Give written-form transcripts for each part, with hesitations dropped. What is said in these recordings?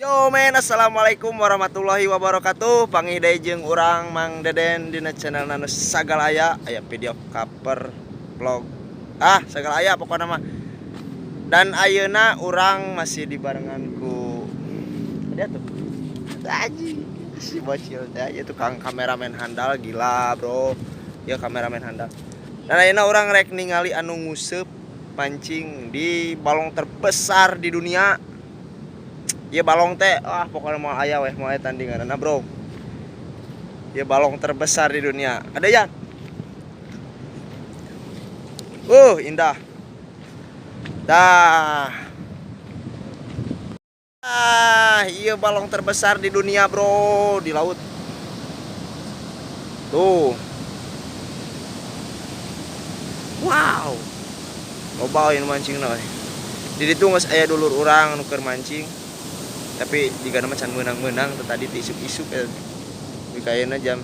Yo men, assalamualaikum warahmatullahi wabarakatuh. Panggih deui jeung urang Mang Deden dina channel nu sagala aya, aya video cover, vlog. Ah, sagala aya pokokna mah. Dan ayeuna urang masih dibarengan ku dia tuh. Aji, si bocil teh ieu tukang kameramen handal gila, bro. Ya kameramen handal. Dan ayeuna urang rek ningali anu nguseup mancing di balong terbesar di dunia. Ya balong teh, ah pokoknya mau aya weh, mau aya tandingan nah bro. Ya balong terbesar di dunia. Ada ya? Indah. Dah. Ah, iya balong terbesar di dunia, bro, di laut. Tuh. Wow. Loba euy nu mancing euy. Di ditu geus aya dulur urang nu keur mancing. Tapi jigana mah can meunang-meunang teh tadi ti isuk-isuk eta. Di kayana jam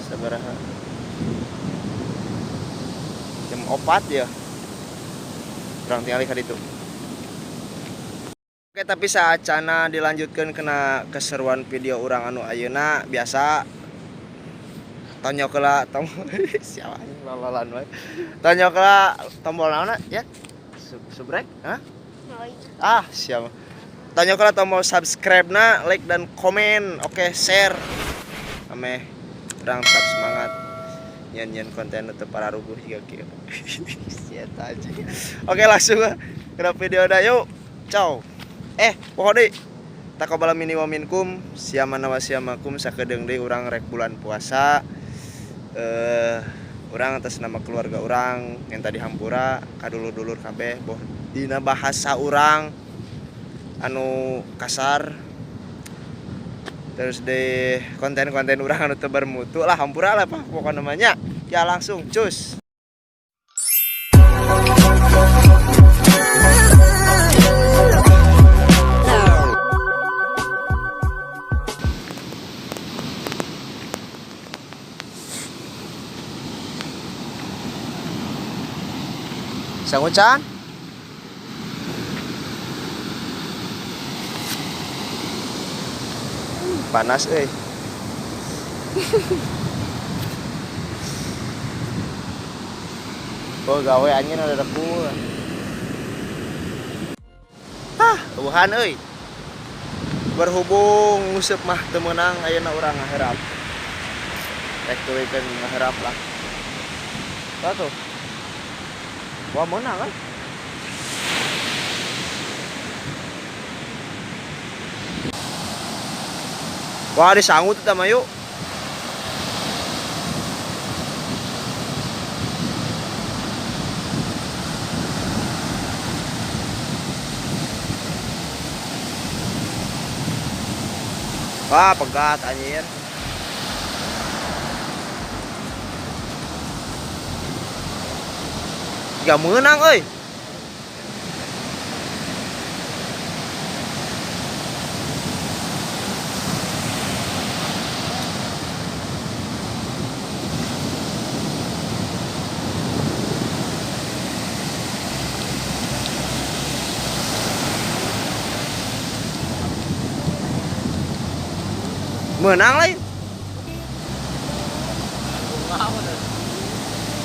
sabaraha? Jam 4 ya. Urang tingali ka ditu. Oke, tapi saacana dilanjutkan kena keseruan video urang anu ayeuna biasa tonyok heula tombol siapa anjing lololan wae. Tonyok heula tombol naonna ya? Subrek, hah? Ah, siapa? Tonyok heula tombol subscribe na, like dan komen. Oke, share. Ameh urang tetap semangat nyen-nyen konten untuk para ruguh juga kieu. Siap aja. Oke, langsung ke video dah yuk. Ciao. Pokoknya taqabbal minni wa minkum, siamana wa siamakum sakedeung deui urang rek bulan puasa. Urang atas nama keluarga urang yang tadi hampura ka dulur-dulur kabeh boh dina bahasa urang anu kasar terus di konten-konten urang anu teu bermutu lah hampura lah pak pokoknya namanya ya langsung cus. Sangucan? Panas euy. Oh gawe anjing ada reku. Hah, eueuhan euy. Berhubung nguseup mah teu meunang ayeuna urang ngaheurap. Rek tuluykeun ngaheurap lah. Tah tuh. Wah meunang kan? Wah disangut eta mah yuk. Wah pegat anjir. Gak meunang euy. Meunang lain.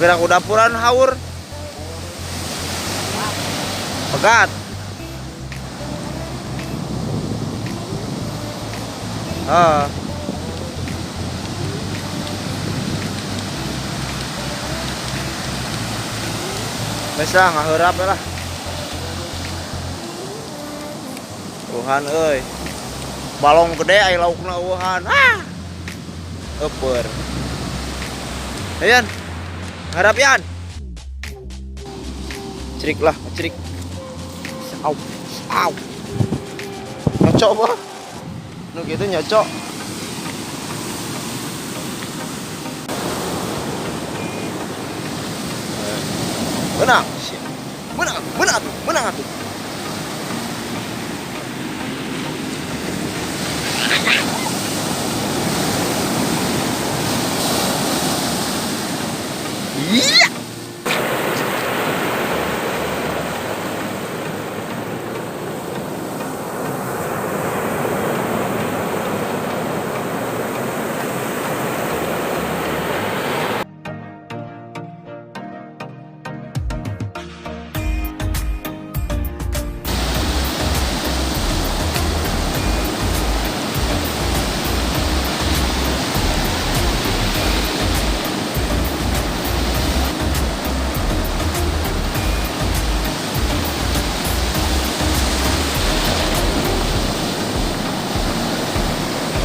Gerak udapuran haur. Pegat. Ah. Geus lah ngaheurap lah. Tuhan euy. Balong gede ai laukna eueuhan. Ah. Eueur. Ayan. Ngarap yan. Cerik lah, cerik. Au. Au. Nyocok apa? Nu gitu nyocok. Menang. Menang, menang atuh, menang atuh. Iya.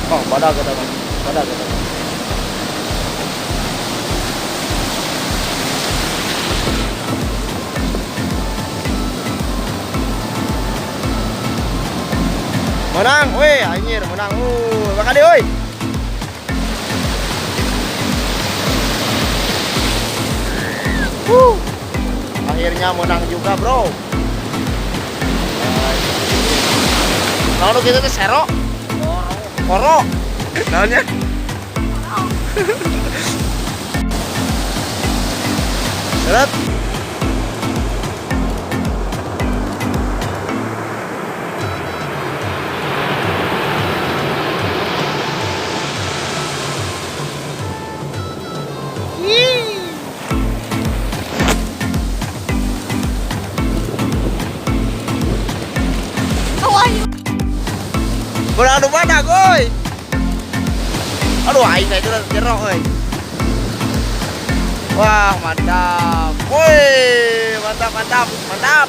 Oh, badag eta mah. Badag eta mah. Menang, weh, anjir, menang. Bakal deh, oi. Akhirnya menang juga, bro. Lalu kita tuh sero. Koro. Naonnya? Seret. Beradu badag, oi. Aduh, aing teh itu jero euy. Wah, mantap. Woi, mantap, mantap, mantap.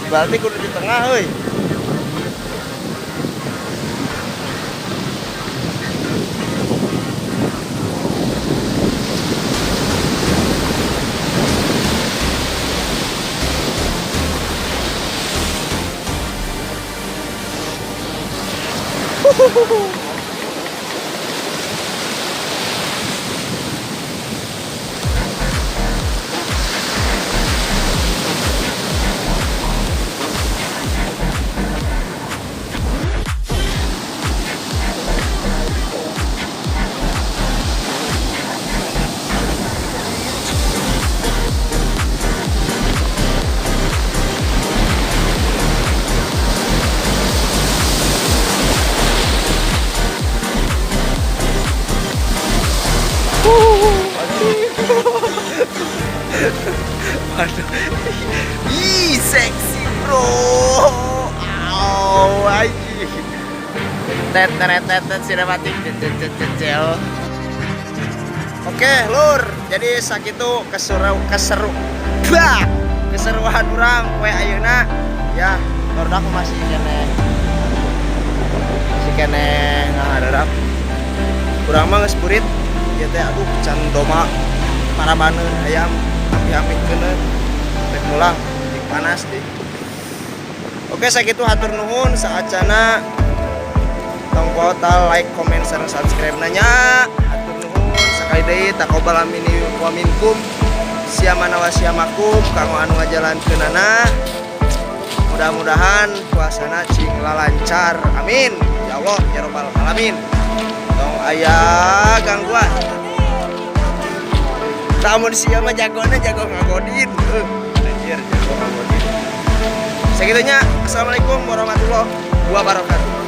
Berarti kudu di tengah euy. Waduh. Ih, seksi bro. Au, anjing. Tet tet tet tet sinematik tet tet tet tet. Oke, lur. Jadi sakitu keseru keseru. Bah, keseruan urang poe ayeuna ya. Lur, aku masih keneh. Masih keneh ngahareup. Urang mah geus burit. Ieu teh aduh can doma parabaneun hayam api-api keuneun. Rek mulang di panas deh. Oke, sakitu hatur nuhun saacana tong poho like, comment, sareng subscribe nanya. Hatur nuhun sakali deui taqobbal minni wa minkum. Siamana wa siamakum kanggo anu ngajalankeunana. Mudah-mudahan puasana cing lancar. Amin. Ya Allah ya Rabbal alamin. Tong aya gangguan. Lamun sia mah jagona jago ngagodin. Anjir jago ngagodin. Segitunya. Assalamualaikum warahmatullahi wabarakatuh.